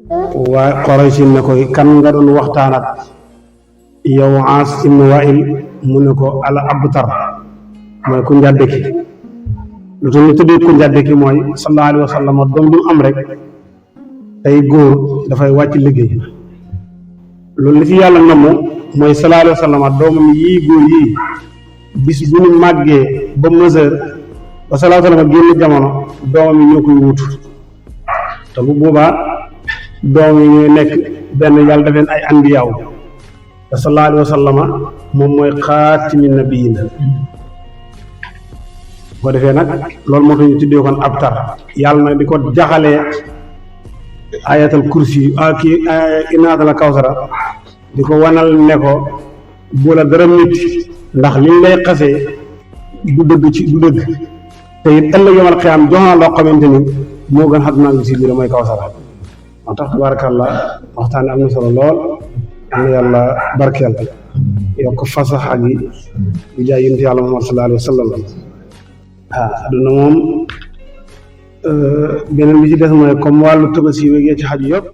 waaye Quraysh ne ko kan nga doon waxtaan ak yow Aas ibn Waa'il mu ne ko al abtar mooy ku njàdde ki lu tax ñu tuddee ku njàdde ki mooy sallallahu alayhi wa sallam doom bi mu am rek tey góor dafay wàcc liggéey loolu li ci yàlla namm mooy sallallahu alayhi wa sallam doomam yii góor yii bis bu ñu màggee ba mesure ba sallallahu alayhi wa sallam génn jamono doomam yi ñoo koy wutu te bu boobaa doom yi ñooy nekk benn yàlla def leen ay anbiyaaw te sallallahu alayhi wa sallam moom mooy xaatimi nabiyin boo defee nag loolu moo tax ñu tuddee kon abtar yàlla nag di ko jaxalee ayatal kursi kii inaatal kawsara di ko wanal ne ko bu la dara nit ndax liñ lay xasee du dëgg du dëgg te it ëllëg yomal xiyaam jox na loo xamante ni moo gën xaduna ngi si biir mooy kawsara moo tax tabarakallah waxtaan am na solo lool am na yàlla barkeel yokk fasaxa gi di jaay yonent yàlla Muhammad sallallahu alayhi wa sallam adduna moom beneen bi ci des mooy comme wàllu Tabaski ci xaju yëpp